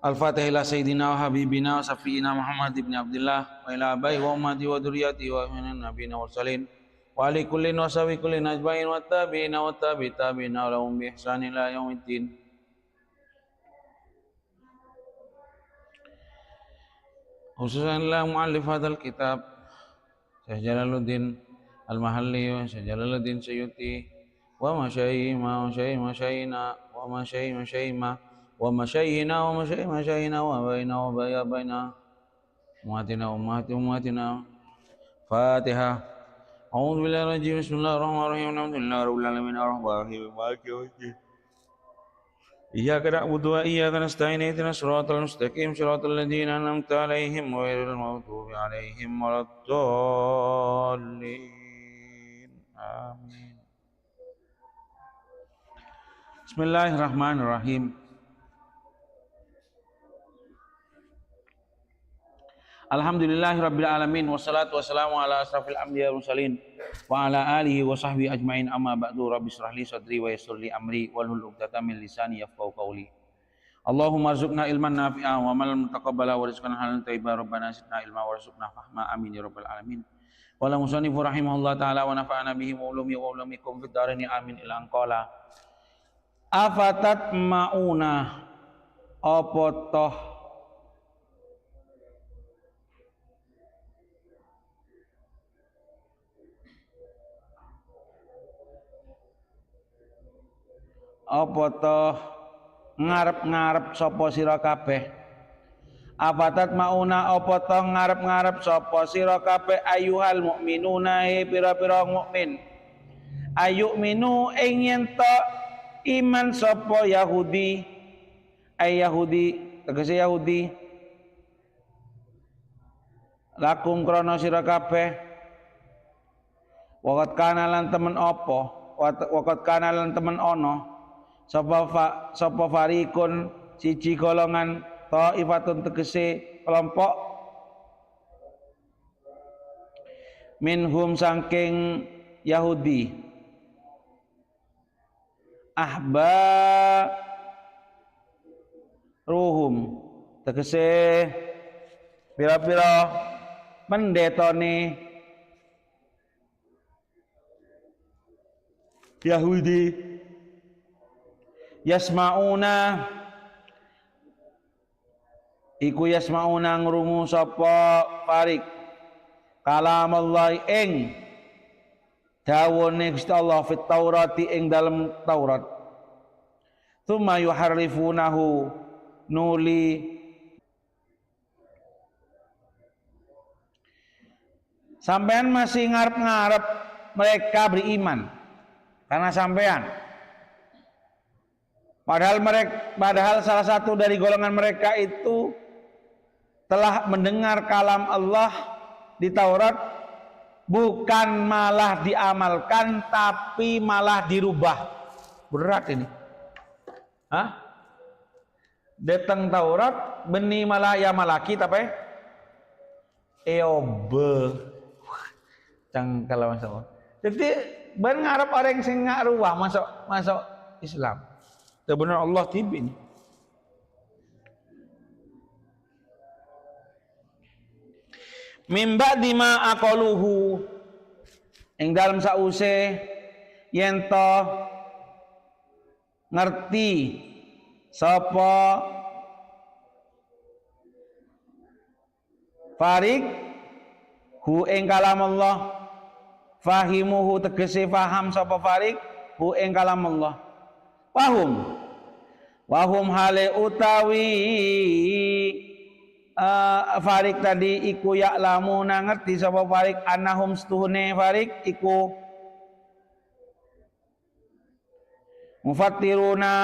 Al-Fatihah ila sayyidina wa habibina wa safiina Muhammad ibn Abdullah wa ila abai wa ummati wa dzurriyyati wa minan nabiyina wa mursalin wa ali kullin wa sawi kullin ajmain wa tabi'ina wa tabi tabi'ina wa lahum bi ihsan ila yaumiddin. Khususan la muallif hadzal kitab Syekh Jalaluddin Al-Mahalli wa Syekh Jalaluddin Suyuti wa masyayima wa masyayina wa masyayima wa masyayina wa masyayina wa baina wa baya baina ummatina ummati ummatina. Fatihah. A'udzu billahi rajim. Bismillahirrahmanirrahim. Alhamdulillahi rabbil alamin arrahmanir rahim maliki yaumiddin. Iyyaka na'budu wa iyyaka nasta'in ihdinas siratal mustaqim siratal ladzina an'amta 'alaihim ghairil maghdubi 'alaihim waladdallin. Amin. Bismillahirrahmanirrahim. Alhamdulillahirabbil alamin wassalatu wassalamu ala asrafil anbiya wal mursalin wa ala alihi wa sahbihi ajmain amma ba'du. Rabbi israh li sadri wa yassir li amri wahlul 'uqdatam min lisani yafqahu qawli. Allahumma arzuqna ilman nafi'a wa amalan mutaqabbala wa rizqan halalan thayyiban. Rabbana zidna ilma warzuqna fahma. Amin ya rabbal alamin. Wala musannifu rahimahullah ta'ala wa nafa'ana bihi wa ulumi wa ulumikum fid dharain amin ila anqala. Afatat mauna apa toh apa toh ngarep-ngarep sapa sira kabeh. Afatat mauna apa toh ngarep-ngarep sapa sira kabeh ayuhal mukminuna he pira-pira mukmin. Ayu minu ing yen to iman sapa Yahudi, ay Yahudi tegese Yahudi lakum krana sira kabeh. Waqat kana lan temen apa, waqat kana lan temen ana sapa farikun siji golongan taifatun tegese kelompok minhum saking Yahudi ahba ruhum tegese pira-pira pendetone Yahudi yasmauna iku yasmauna ngrungu sapa farik kalam Allah ing dawuhe Gusti Allah fit Taurati ing dalem Taurat. Tsumma yuharrifunahu nuli sampean masih ngarep-ngarep mereka beriman karena sampean. Padahal salah satu dari golongan mereka itu telah mendengar kalam Allah di Taurat, bukan malah diamalkan tapi malah dirubah. Berat ini. Hah? Datang Taurat beni malah ya malaki tapi eobe. Cangkel masuk. Jadi ben ngarep orang sing ngaruah masuk Islam. Benar Allah tibin. Mim ba'di ma aqaluhu ing dalem sause yen to ngerti sapa farik hu ing kalam Allah fahimuhu tegese faham sapa farik hu ing kalam Allah. Wahum hale utawi farik tadi iku ya'lamuna ngerti sapa farik annahum setuhune farik iku mufattiruna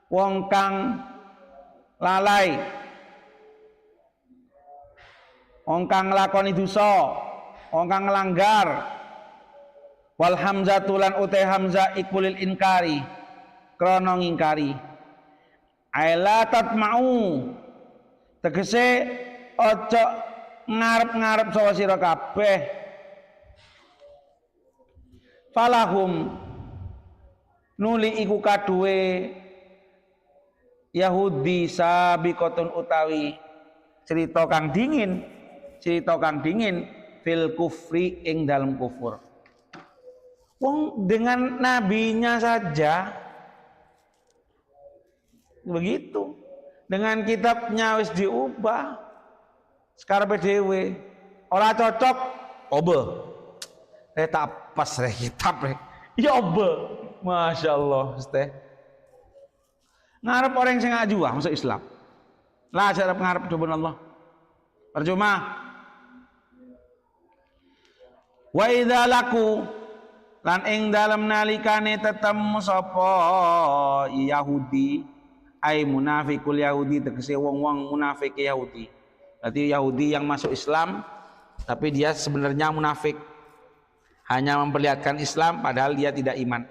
wong kang lalai, wong kang nglakoni dosa, wong kang nglanggar. Wal hamzatu lan utai hamzah iku lil inkari krana ngingkari. Aila tatma'u tegese aja ngarep-ngarep sapa sira kabeh. Falahum nuli iku kaduwe Yahudi sabiqatun utawi cerita kang dingin, cerita kang dingin fil kufri ing dalem kufur. Wong dengan nabinya saja begitu, dengan kitabnya wis diubah sekarang PDW ora cocok obe tak pas re kitab re ya obe, masya Allah teh ngarep orang sing ngaju ah masuk Islam lah cara ngarep coba Allah percuma. Wa idza laku lan ing dalem nalikane tetemu sapa Yahudi ai munafikul Yahudi tegese wong-wong munafik Yahudi. Berarti Yahudi yang masuk Islam tapi dia sebenarnya munafik, hanya memperlihatkan Islam padahal dia tidak iman.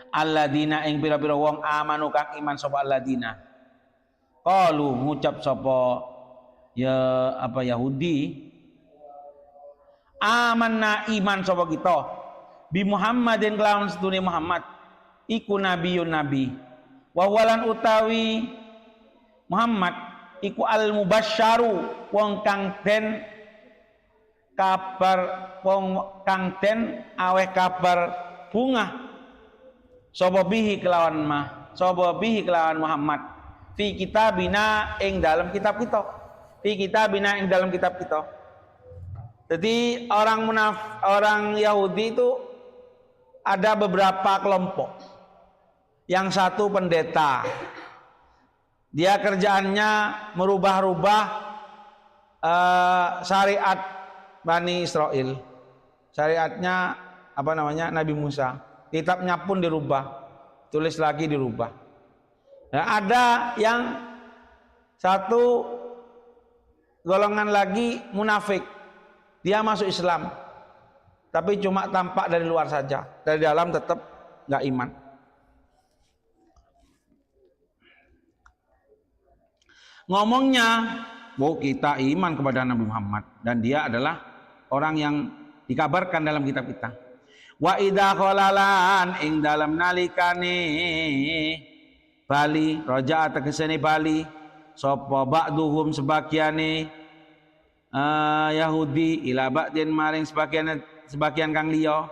Alladzina ing pira-pira wong amanu kang iman sapa alladzina qalu ngucap sapa ya apa Yahudi amanna iman sapa kita bi Muhammadin kelawan setune Muhammad iku nabiyun nabi wa walan utawi Muhammad iku al mubasyaru wong kang den kabar wong kang den aweh kabar bungah sapa bihi kelawan mah sapa bihi kelawan Muhammad fi kitabina ing dalam kitab kita, fi kitabina ing dalam kitab kita. Jadi orang Yahudi itu ada beberapa kelompok. Yang satu pendeta, dia kerjaannya merubah-rubah syariat Bani Israel, syariatnya apa namanya Nabi Musa, kitabnya pun dirubah, tulis lagi dirubah. Nah, ada yang satu golongan lagi munafik, dia masuk Islam tapi cuma tampak dari luar saja, dari dalam tetap nggak iman. Ngomongnya, oh kita iman kepada Nabi Muhammad dan dia adalah orang yang dikabarkan dalam kitab kita. Wa idza khalalan ing dalam nalikane bali raja'a tegesene bali sapa ba'duhum sebagiane Yahudi ila ba'din maring sebagian kang liya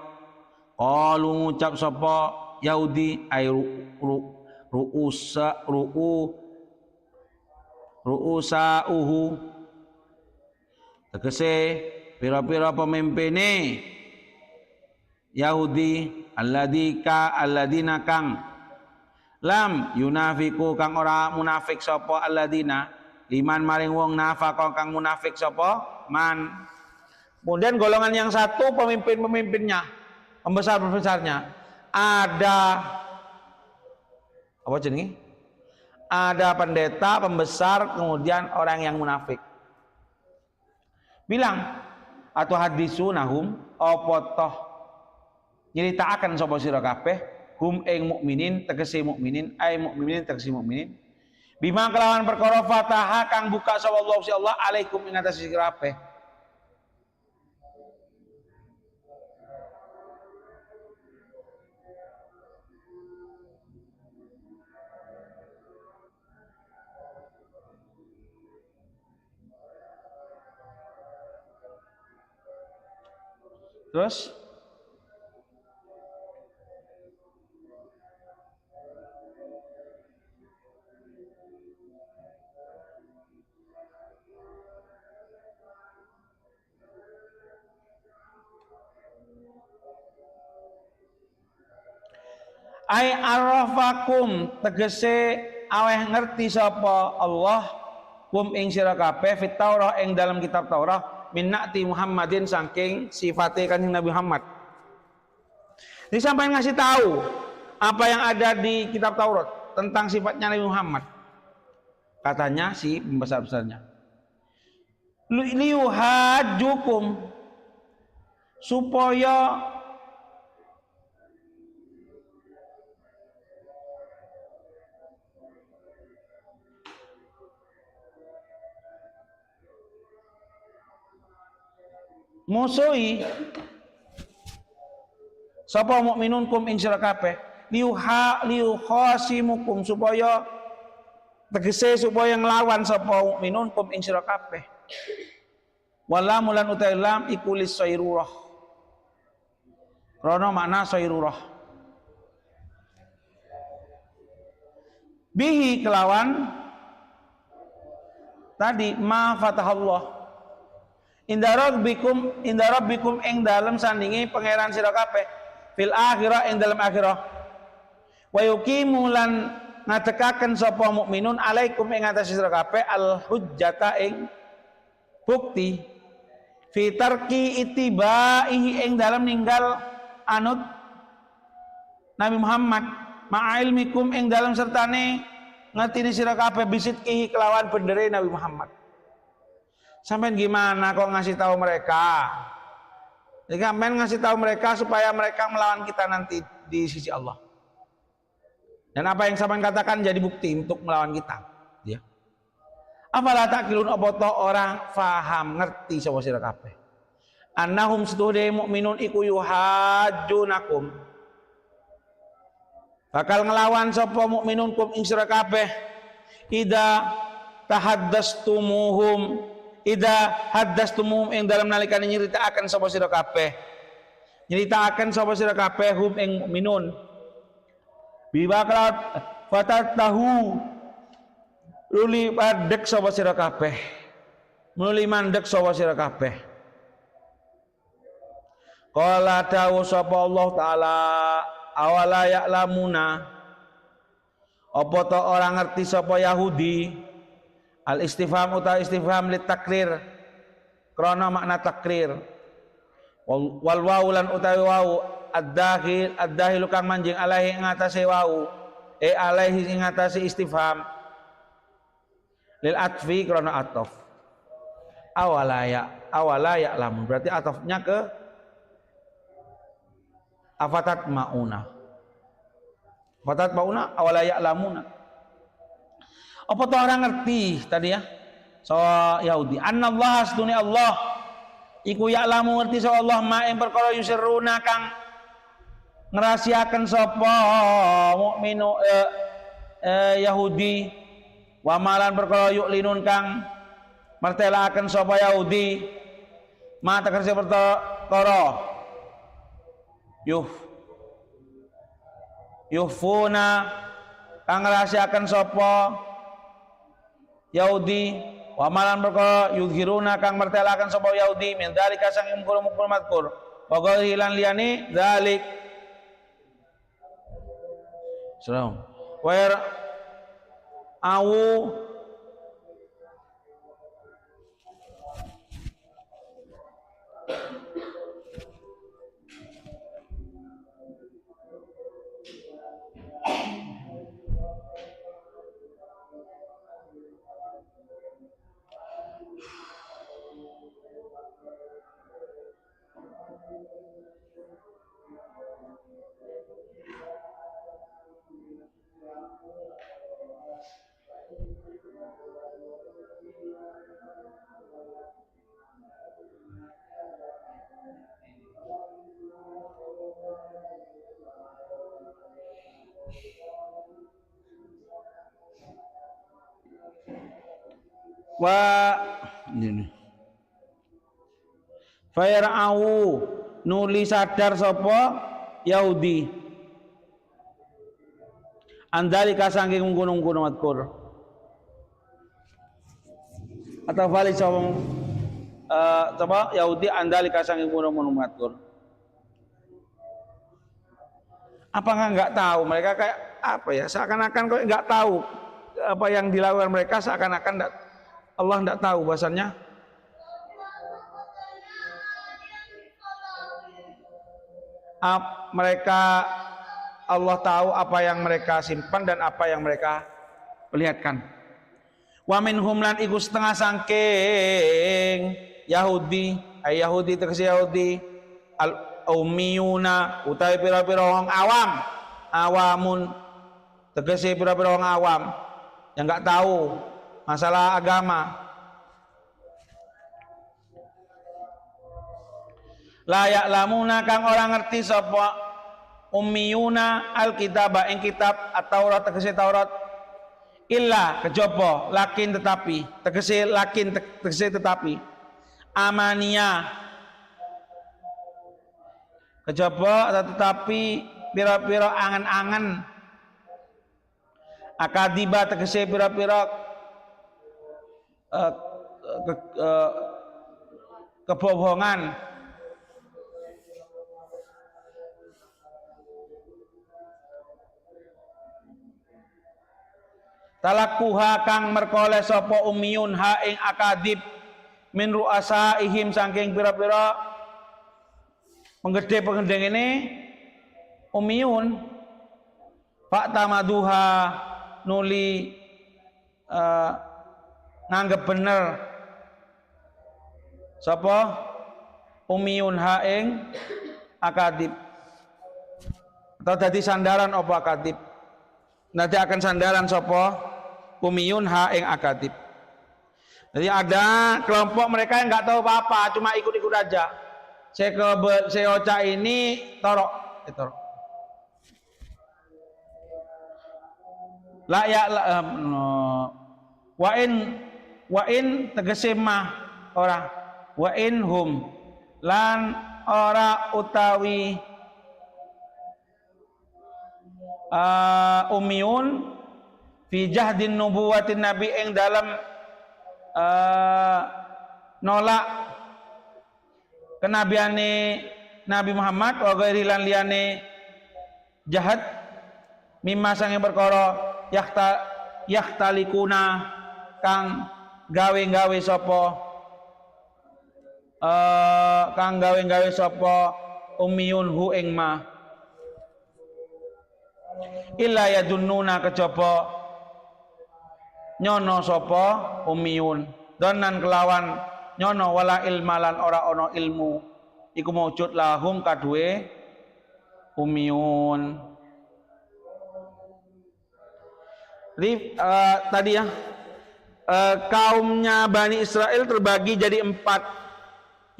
qalu ngucap sapa Yahudi ay ru'usa ru'usa uhu tegese pira-pira pemimpine Yahudi alladika alladina kang lam yunafiku kang ora munafik sapa alladina liman maring wong nafaqo kang munafik sapa man. Kemudian golongan yang satu pemimpin-pemimpinnya, pembesar-pembesarnya, ada apa jenenge? Ada pendeta, pembesar, kemudian orang yang munafik. Bilang atau hadisunahum apa toh nyeritakaken sapa sira kabeh hum ing mukminin tegese mukminin ai mukminin tegese mukminin bima kelawan perkara fataha kang buka sapa Allah si Allah alaikum ing atase sira kabeh. Terus ai arrafakum tegese aweh ngerti sapa Allah kum ing sira kabeh fit Taurah ing dalam kitab Taurah minnati Muhammadin saking sifate Kanjeng Nabi Muhammad. Ini sampai ngasih tahu apa yang ada di kitab Taurat tentang sifatnya Nabi Muhammad. Katanya si pembesar-besarnya, liuhajukum supaya musuhi Sapa mukminun kum ing sira kabeh liuha liukhasimukum supaya tegese supaya nglawan sapa mukminun kum ing sira kabeh. Wala mulan utai lam iku lisairurah. Rono makna sairurah. Bihi kelawan tadi ma fatahallah. Inda rabbikum ing dalem sandingi pangeran sira kabeh fil akhirah ing dalem akhirah. Wa yuqimu lan ngadekaken sapa mukminun alaikum ing atase sira kabeh al hujjata ing bukti fi tarki itibaihi ing dalem ninggal anut Nabi Muhammad ma'ilmikum ing dalem sertane ngertine sira kabeh bisidqihi kelawan bendere Nabi Muhammad. Sampeyan gimana kok ngasih tahu mereka? Jadi sampeyan ngasih tahu mereka supaya mereka melawan kita nanti di sisi Allah. Dan apa yang sampeyan katakan jadi bukti untuk melawan kita, ya. Afala taqilun apa to orang faham ngerti sapa sira kabeh. Annahum setuhde mukminun iku yuhajjunakum. Bakal ngelawan sapa mukminun kum ing sira kabeh ida tahaddastumuhum ida haddastumuhum ing dalem nalikane nyritakaken sapa sira kabeh. Nyritakaken sapa sira kabeh hum ing mukminun. Bibakal fatatahu nuli mandek sapa sira kabeh. Nuli mandek sapa sira kabeh. Qala dawu sapa Allah taala awala ya'lamuna apa to ora ngerti sapa Yahudi. Al istifham utawa istifham lit takrir krana makna takrir. Wal wawu lan utawi wawu ad-dakhil ad-dahilu kang manjing alaihi ing atase wawu alaihi ing atase istifham lil atfi krana atof. Awala ya awala ya'lamun berarti atofnya ke afatat mauna. Afatat mauna awala ya'lamuna. Apa tuh orang ngerti tadi ya? So Yahudi. Annallaha astuni Allah iku ya'lamu ngerti so Allah ma ing perkara yusirruna kang ngrahasiaken sapa mukminu Yahudi wa malan perkara yuklinun kang mertelakaken sapa Yahudi ma tegese perkara yuhfuna kang ngrahasiaken sapa Yahudi wa malan perkara yudhiruna kang mertelaken sapa Yahudi min dzalika saking mungkur-mungkur mazkur wa ghairi lan liyane dzalik. Salam. Wa awu wa ini fayar'au nuli sadar sapa Yahudi andalika saking mengkono-mengkono madkur atau balik sapa coba Yahudi andalika saking mengkono-mengkono madkur. Apakah enggak tahu mereka kayak apa ya, seakan-akan kok enggak tahu apa yang dilakukan mereka, seakan-akan enggak, Allah enggak tahu bahasanya. Mereka Allah tahu apa yang mereka simpan dan apa yang mereka perlihatkan. Wa minhum lan iku setengah sangking Yahudi, ay Yahudi tegese Yahudi al ummiyuna utawi pira-pira wong awam, awamun tegese pira-pira wong awam yang enggak tahu masalah agama. La ya'lamuna kang ora ngerti sapa ummiyuna alkitaba ing kitab at-Taurat tegese Taurat illa kejaba lakin tetapi tegese lakin tegese tetapi amania kejaba atau tetapi pira-pira angan-angan akadiba tegese pira-pira kebohongan talakuha kang merkole sapa umiyun ha ing akadib min ru'asaihim saking pira-pira penggede-penggede ini umiyun fa'tamaduha nuli nganggep bener sapa umiyun ha ing akadib atau dadi sandaran apa akadib nanti akan sandaran sapa umiyun ha ing akadib. Jadi ada kelompok mereka yang nggak tahu apa-apa, cuma ikut-ikut aja. Seoca ini torok, torok. La ya la, no. Wa in tegese mah ora wa in hum lan ora utawi umiyun fi jahdin nubuwatin nabi ing dalam nolak kenabiane Nabi Muhammad wa ghairi lan liyane jahat mimma sange perkara yahtalikuna kang gawe-gawe sapa kang gawe-gawe sapa umiyun hu ing ma illa yadunnuna kejaba nyono sapa umiyun donan kelawan nyono wala ilmalan ora ono ilmu iku maujud lahum kaduwe umiyun. Jadi tadi ya kaumnya Bani Israel terbagi jadi 4.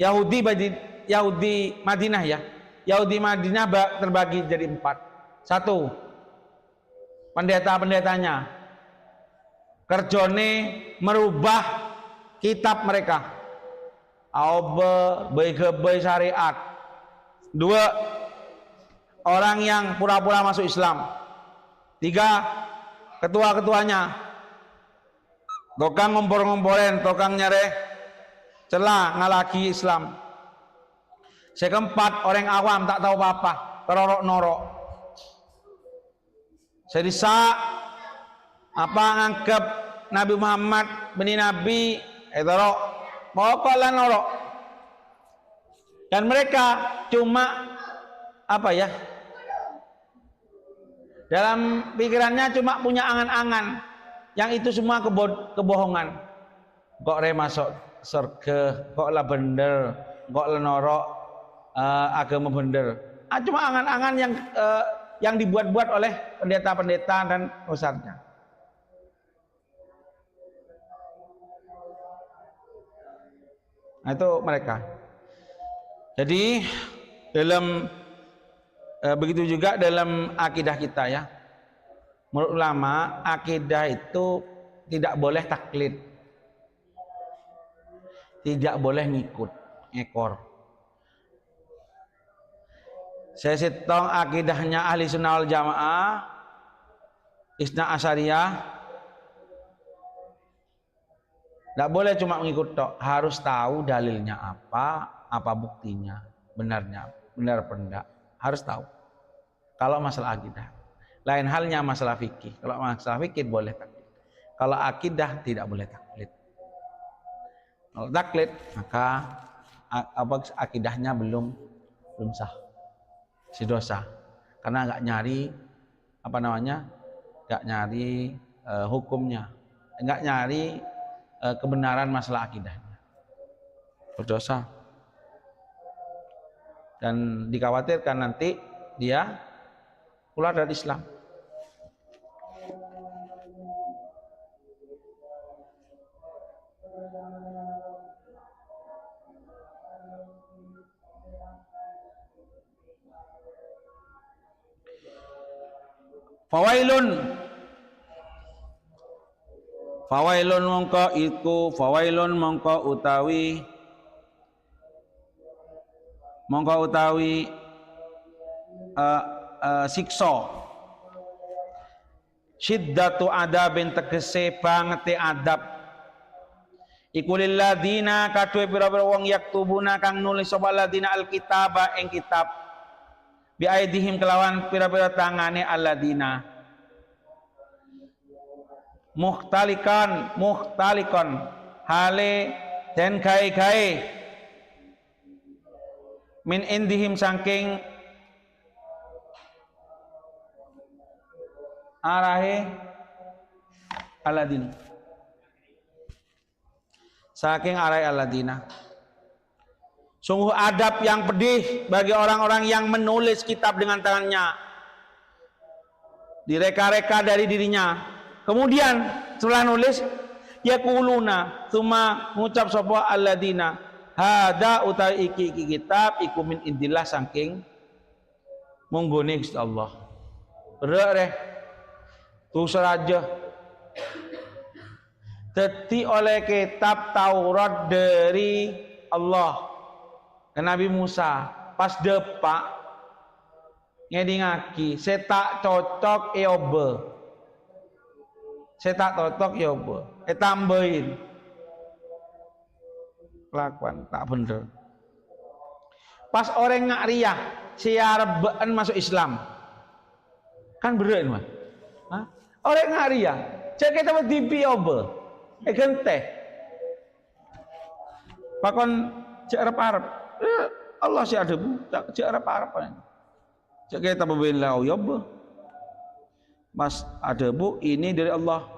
Yahudi Madinah ya. Yahudi Madinah terbagi jadi 4. 1, pendeta-pendetanya kerjone merubah kitab mereka. Aobe bege syariat. 2, orang yang pura-pura masuk Islam. 3, ketua-ketuanya tukang ngompor-ngomporen, tukang nyare celah ngalaki Islam. Saya keempat, orang awam tak tahu apa-apa, terorok-norok. Saya disa apa nganggep Nabi Muhammad beni Nabi terok pokoknya norok. Dan mereka cuma apa ya, dalam pikirannya cuma punya angan-angan yang itu semua kebohongan. Kok re masuk surga, kok lah bener, kok lah norok agama bener. Cuma angan-angan yang dibuat-buat oleh pendeta-pendeta dan ustadznya. Nah, itu mereka. Jadi dalam begitu juga dalam akidah kita ya. Menurut ulama, akidah itu tidak boleh taklid. Tidak boleh ngikut, ngekor. Saya sitong akidahnya ahli sunnah wal jamaah, isna asyariyah. Tidak boleh cuma mengikut tok, harus tahu dalilnya apa, apa buktinya, benarnya, benar apa enggak, harus tahu. Kalau masalah akidah. Lain halnya masalah fikih. Kalau masalah fikih boleh taklid. Kalau akidah tidak boleh taklid. Kalau taklid maka apa akidahnya belum sah, si dosa. Karena nggak nyari apa namanya, nggak nyari hukumnya, nggak nyari kebenaran masalah akidahnya, berdosa. Dan dikhawatirkan nanti dia keluar dari Islam. Fawailun, fawailun mongko iku, fawailun mongko utawi, mongko utawi siksa, syiddatu adabin tegese bangete adab, iku lilladina kaduwe pira-pira wong yaktubuna kang nulis sapa ladina alkitaba ing kitab bi aidihim kelawan pira-pira tangane alladina, muhtalikan, muhtalikon hale den gawe-gawe min indihim saking arahe aladina, saking arahe aladina. Sungguh adab yang pedih bagi orang-orang yang menulis kitab dengan tangannya, direka-reka dari dirinya. Kemudian setelah nulis yaquluna tsumma ngucap sapa alladina hada utai iki iki kitab iku min indillah saking munggone Gusti Allah. Bener reh. Tu seraja. Dadi oleh kitab Taurat dari Allah ke Nabi Musa pas depak ngedingaki saya tak cocok eobe. Saya tak cocok ya apa? Tambahin kelakuan tak bener. Pas orang ngakriyah siarbeen masuk Islam. Kan bener mah. Hah? Orang ngakriyah, cek kita dipi obe. Genteh. Pakon cek arep-arep. Allah sih ada bu, cek arep-arep. Cek kita bebein lau ya be. Mas ada bu ini dari Allah.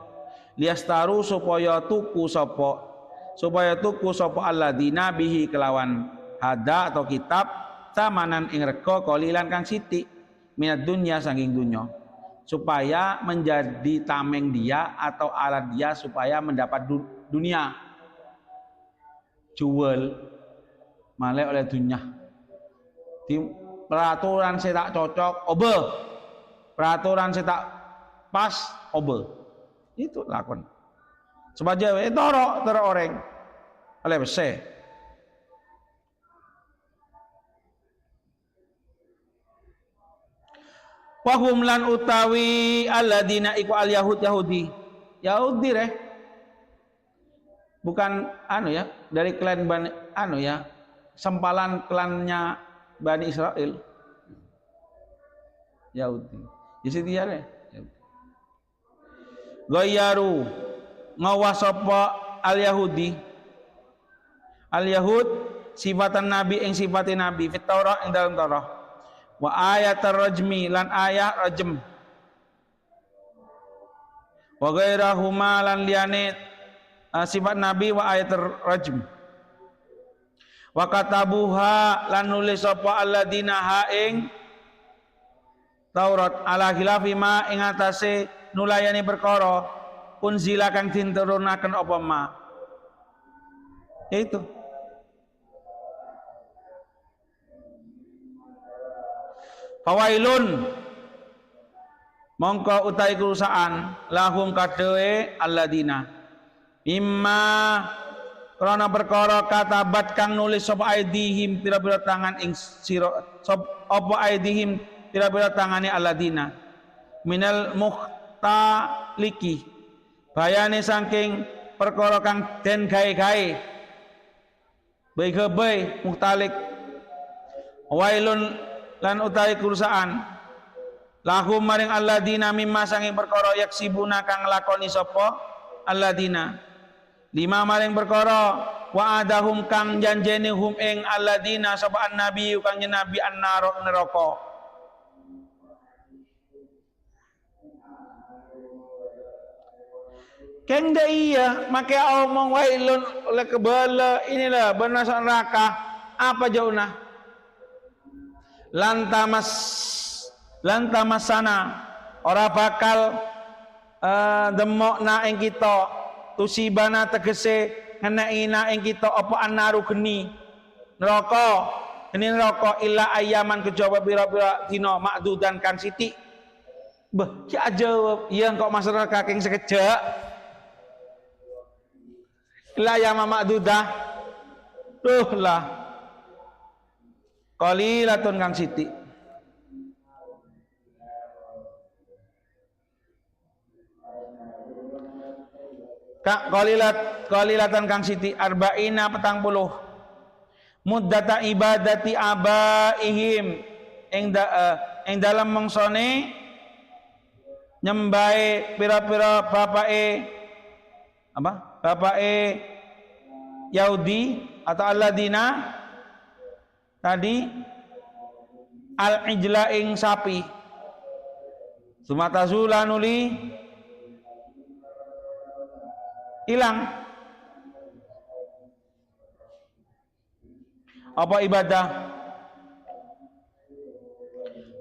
Liastaru supaya tuku sapa, supaya tuku sapa alladzina bihi kelawan hada atau kitab samanan ing rega qalilan kang sithik minad dunya saking dunya, supaya menjadi tameng dia atau alat dia supaya mendapat dunia. Jual malah oleh dunya. Di peraturan saya tak cocok obe, peraturan saya tak pas obe, itu lakon sebagai toro toro orang oleh bese. Wahum lan utawi alladina iku al yahud yahudi, Yahudi reh, bukan anu ya, dari klan Bani anu ya, sempalan klannya Bani Israel Yahudi. Di situ ya reh. Ghayyaru ngawas sapa al Yahudi, al Yahud sifatan nabi ing sifate nabi fit Taurat ing dalam Taurat, wa ayatar rajmi lan ayat rajm, wa ghairahuma lan liyane sifat nabi wa ayatar rajm, wa katabuha lan nulis sapa alladina ha ing Taurat ala khilafi ma ing atase nulayani perkara unzila kang diturunaken apa ma. Itu fawailun mongko utai kerusakan lahum kadewe alladina imma krana perkara katabat kang nulis sapa aidihim pira-pira tangan ing sira sapa apa aidihim pira-pira tangane alladina minal muhtaliki bayane saking perkara kang den gawe-gawe bae muhtalik. Wailun lan utawi kerusakan lahum maring alladina mimma saking perkara yaksibuna kang lakoni sapa alladina lima maring perkara wa adahum kang janjeni hum ing alladina sapa annabi kang nabi annaro neraka. Keng dah iya make omong wailun oleh kebala inilah benar neraka apa jauhna lantamas lantamasana ora bakal demokna ing kita tusibana tegese ngeneki na ing kita apa annaru geni neraka geni neraka illa ayaman kejaba pira-pira dina makdudan kan sithik. Bah, ki jawab, iya kok masuk neraka king sekejap. La ya mama dudah. Duh lah. Qalilatun kang sithik. Kak qalilat qalilatan kang sithik arba'ina 40 muddata ibadati abaihim ing ing dalem mongsone nyembahe pira-pira bapake apa? Bapake Yahudi atau alladzina tadi al-ijla ing sapi. Sumatazula nuli hilang apa ibadah.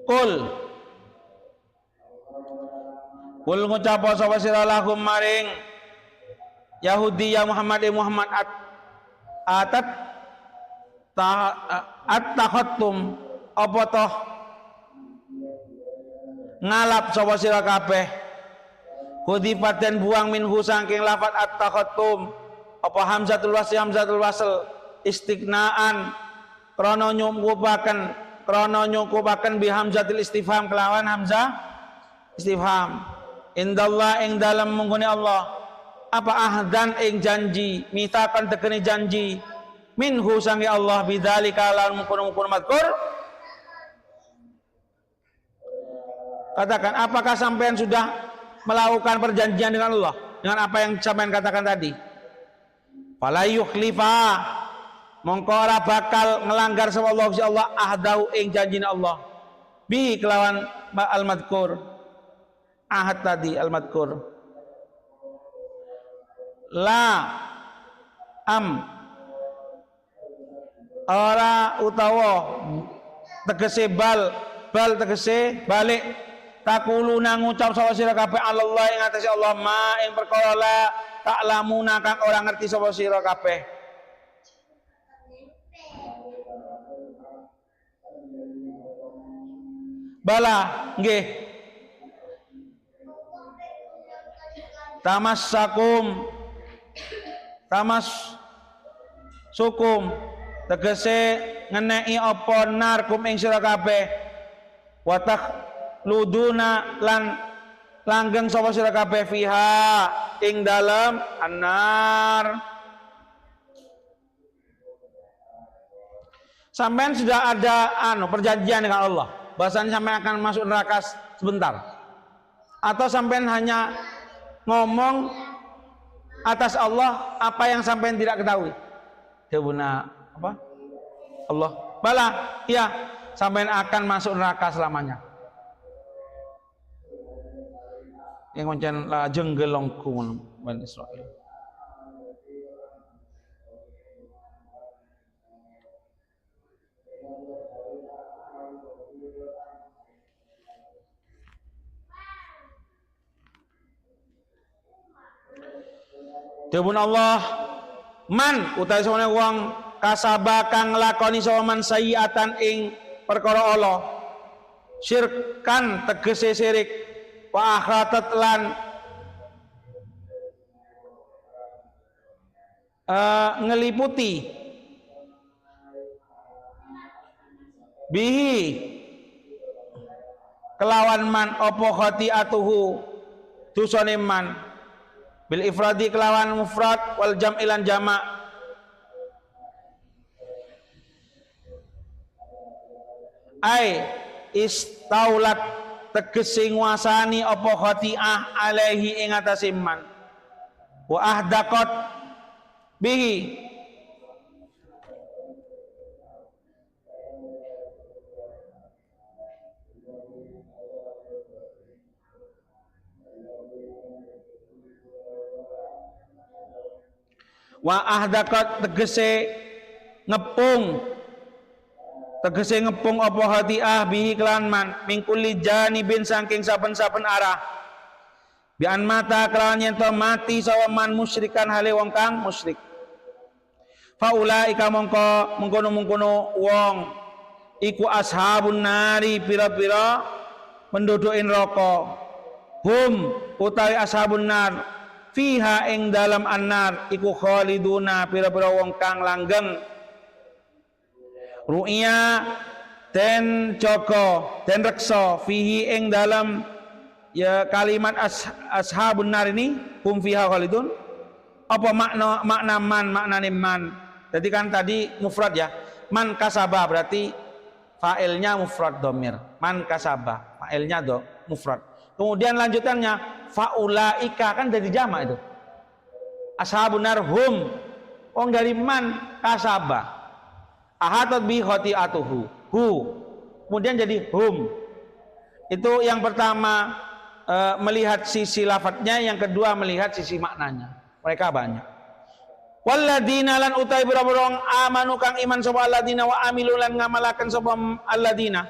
Kul kul ngucap sapa sira lahum maring Yahudi ya Muhammad ya Muhammad at atat ta at-takhattum apa toh ngalap sapa sira kabeh hudifat dan buang minhu saking lafat at-takhattum apa hamzatul wasl hamzatul wasl istiqnaan krana nyukupaken bi hamzatil istifham kelawan hamzah istifham indallah ing dalem munggune Allah apa ahdan ing janji mitakan tegene janji minhu sangi Allah bidzalika lan mungkon-mungkon madkur. Katakan, apakah sampean sudah melakukan perjanjian dengan Allah dengan apa yang sampean katakan tadi? Fala yukhlifa mongko ora bakal ngelanggar sapa Allah si Allah ahdahu ing janjine Allah bi kelawan al-madkur ahad tadi al-madkur la am ora utawa tegese bal bal tegese balik takuluna ngucap sapa sira kabeh Allah ing atase Allah ma ing perkara la taklamuna kang ora ngerti sapa sira kabeh. Bala nggih tamassakum tamas sukum tegese ngeneki apa nar kum ing sira kabeh watak luduna lan langgeng sapa sira kabeh fiha ing dalem annar. Sampean sudah ada perjanjian dengan Allah bahasanya sampean akan masuk neraka sebentar, atau sampean hanya ngomong atas Allah apa yang sampean tidak ketahui. Jawabna apa? Allah. Bala, ya, sampean akan masuk neraka selamanya. Yang macam la jenggelongku Bani Israel. Dawuh Allah man utawi sapa wong kasaba kang nglakoni sapa man sayiatan ing perkara Allah syirkan tegese syirik wa akhratat lan ngeliputi bihi kelawan man apa khati'atuhu dosane man bil ifradi kelawan mufrad wal jam'i lan jamak ai istaulat tegese nguasani apa khati'ah alaihi ing atase man wa ahdaqat bihi wa ahdaqat tegese ngepung apa khati'ah bihi kelan man mingkuli janibin saking saben-saben arah bian mata kelawan yen to mati sawa man musyrikan hale wong kang musyrik faulaika mongko mengkono-mengkono wong iku ashabun nari pira-pira penduduk neraka hum utawi ashabun nar fiha ing dalam annar iku khaliduna pira-pira wong kang langgeng ru'ya den jaga den reksa fihi ing dalam ya kalimat ashabun nar ini hum fiha khalidun apa makna makna man maknane man. Jadi kan tadi mufrad ya, man kasaba berarti fa'ilnya mufrad dhamir, man kasaba fa'ilnya do mufrad. Kemudian lanjutannya faulaika kan jadi jamak itu. Ashabun nar hum, wong dari man kasaba ahatat bi khati'atuhu hu, kemudian jadi hum. Itu yang pertama melihat sisi lafadznya, yang kedua melihat sisi maknanya. Mereka banyak. Walladina lan utai pira-pira amanu kang iman sapa alladina wa amilu lan ngamalaken sapa alladina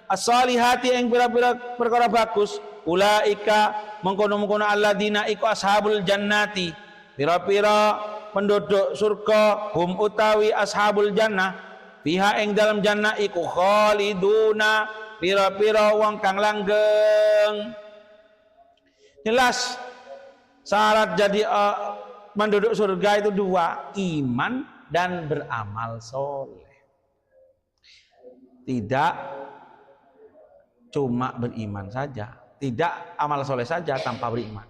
as-solihati ing pira-pira perkara bagus ulaika mengkono-mengkono alladina iku ashabul jannati pira-pira penduduk surga hum utawi ashabul jannah fiha ing dalam jannah iku khaliduna pira-pira wong kang langgeng. Jelas syarat jadi penduduk surga itu dua, iman dan beramal soleh. Tidak cuma beriman saja, tidak amal soleh saja tanpa beriman.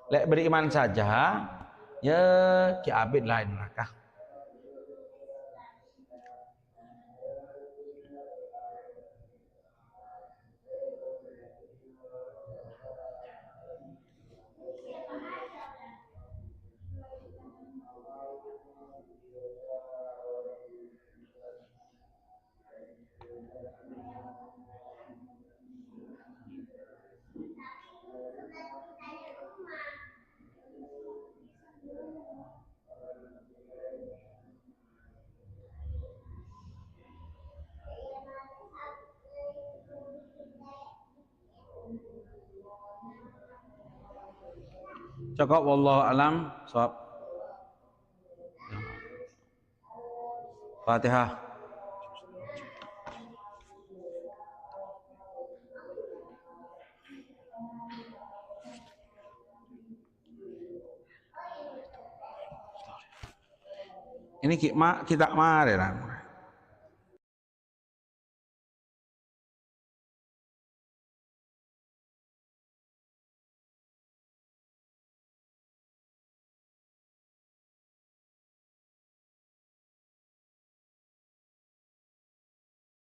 Lek beriman saja, ya kiabit lah neraka. Cukup, wallahu alam shawab. Fatihah. Ini kita mari lah.